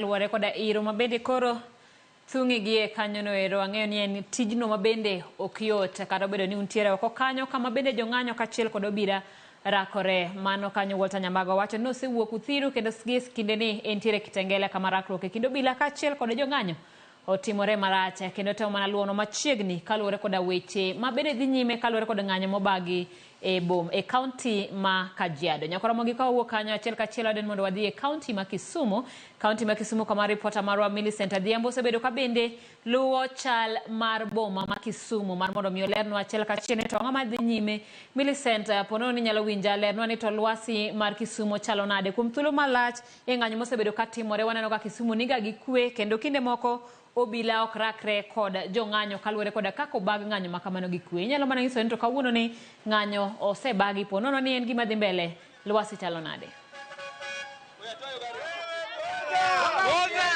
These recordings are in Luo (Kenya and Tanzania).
Luwore koda iro ma bende koro thung'i gi e kanyono ero, ang'eyo ni en tijno ma bende ok yot kata obedo ni untiere oko kanyo kama bende jong'anyo kaachiel kod obila rakore. Mano kanyo Walter Nyambaga wacho ni osewuok Uthiru kendo gie kindeni entiere Kitengela kama rakruok e kind obila kaachiel kod jong'anyo otimore marach kendo temo mana luwono machiegni kaluwore koda weche ma bende dhi nyime kaluwore kod ng'anyo mobagi e bom e kaunti ma Kajiado. Nyakora Mogi ka wawuok kanyo achiel kachiel wadeni mondo wadhi e kaunti ma Kisumu. Kaunti ma Kisumu kama ripota marwa Millicent Adhiambo osebedo ka bende luwo chal mar boma ma Kisumu mar mondo mi olernwa achiel kachiel ni to ang'o madhi nyime. Millicent, ponono ni inyalo winja, lernwa ni to lwasi mar Kisumu chalo nade kuom thuolo malach e ng'anyo mosebedo ka timore. Waneno ka Kisumu niga gi kwe kendo kinde moko obila ok rakre kod jong'anyo kaluwore koda kaka obag ng'anyo ma kamano gi kwe. Inyalo mana nyiso ni to kawuono ni ng'anyo osebagi, po nono ni en gima dhi mbele, lwasi chalo nade?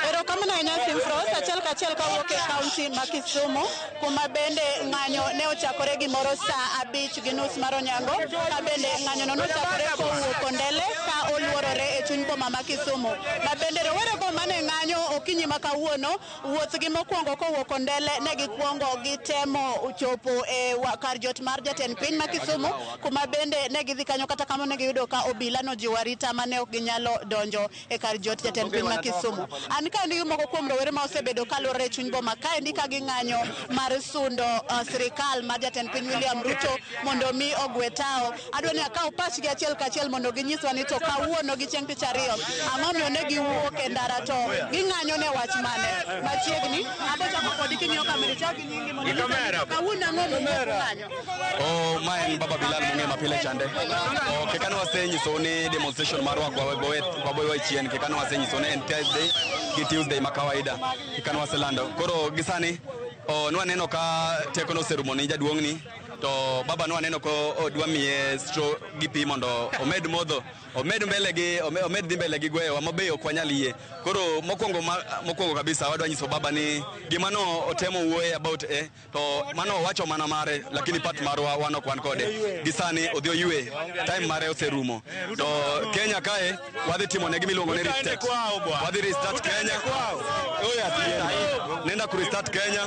Erokamano ahinya Simfros, achiel kachiel kawuok e kaunti ma Kisumu kuma bende ng'anyo ne ochakore gimoro saa 5:30 mar onyango, ka bende ng'anyo no nochakore kowuok Kondele ka oluorore e chuny boma ma Kisumu. Ma bende rowerego mane ng'anyo okinyi ma kawuono, wuothgi mokwongo kowuok Kondele ne gikwongo gitemo chopo e kar jot mar jatend piny ma Kisumu, kuma bende ne gidhi kanyo, kata kamano ne giyudo ka obila nojiwo arita mane ok ginyalo donjo e kar jot jatend piny ma Kisumu. An kaendi gi moko kuom rowere ma osebedo kaluorore e chuny boma kaendi ka ging'anyo mar sundo sirikal mar jatend piny William Ruto mondo mi ogwe tao. Adwa ni akaw pachgi achiel kachiel mondo ginyiswa ni to kawuono gi chieng' tich ariyo ang'o omiyo ne giwuok e ndara to ging'anyo ne wach mane. Machiegni abo chako kodi king'iyo kamera ichak gi nyingi mondo inyiswa ni to kawuono ang'o mowuok ng'anyo. Oh, ma en Baba Bilal mong'e mapile chande. Oh, kaka ne wasenyisou ni demonstration marwa waboyo chien, kaka ne wasenyisou ni en Thursday gi Tuesday ma kawaida, kaka ne waselando. Koro gi sani, oh, nwaneno ka teko noserumo ni jaduong'ni, to baba nwaneno ko odwa miye straw gi pi mondo omed modho, omed mbele gi omed dhi mbele gi gweyowa ma be ok wanyal yie. Koro mokwongo kabisa wadwa nyiso baba ni gima no otemo wuoye about to mano owacho mana mare, lakini part marwa wan ok wan kode. Gi sani odhi oywe, time mare oserumo. To Kenya kae wadhi timo ne gima iluongo ni restart. Wadhi restart Kenya. Oya, nenda ku restart Kenya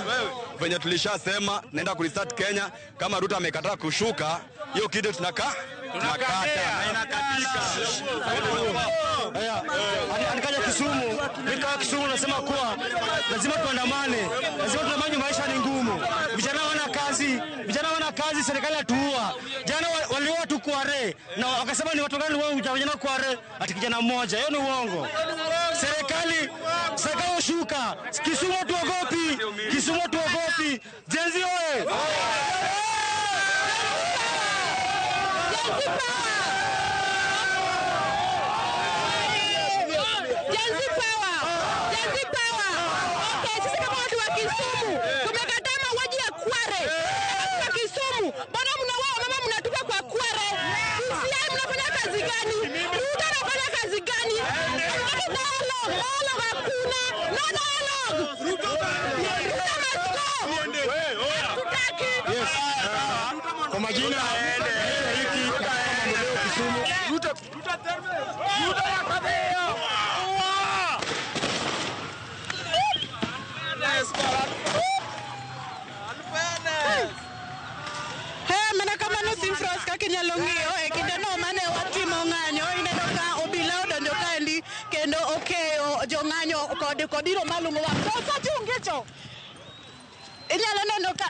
venye tulishasema, nenda ku restart Kenya. Kama Ruto amekataa kushuka, hiyo kitu tunakata na inakatika. Anikaja Kisumu, nikawa Kisumu nasema kuwa lazima tuandamane, lazima tuandamane, maisha ni ngumu, vijana wana kazi, vijana wana kazi, serikali atuua. Jana waliua tu Kware na wakasema ni watu gani wao vijana Kware, ati kijana mmoja. Hiyo ni uongo. Serikali ushuka. Kisumu tuogopi, Kisumu tuogopi. Gen Z oye! Gen Z power! Gen Z power! Gen Z power! Okay, sisi kama watu wa Kisumu tumekataa mauaji ya Kware. Watu wa Kisumu, mbona mnaua mama mnatupa kwa Kware? DCI mnafanya kazi gani? Ruto anafanya kazi gani? Hatutaki dialogue, dialogue hakuna. No dialogue. Ruto must go. Hatutaki. Yes. Kwa majina hiki leo Kisumu. He, mana kamano Simfros kaka inyalo ng'iyo e kindeno mane watimo ng'anyo, ineno ka obila odonjo kaendi kendo okeyo jong'anyo kod iro malung'o wang'. To osachunge cho. Inyalo neno ka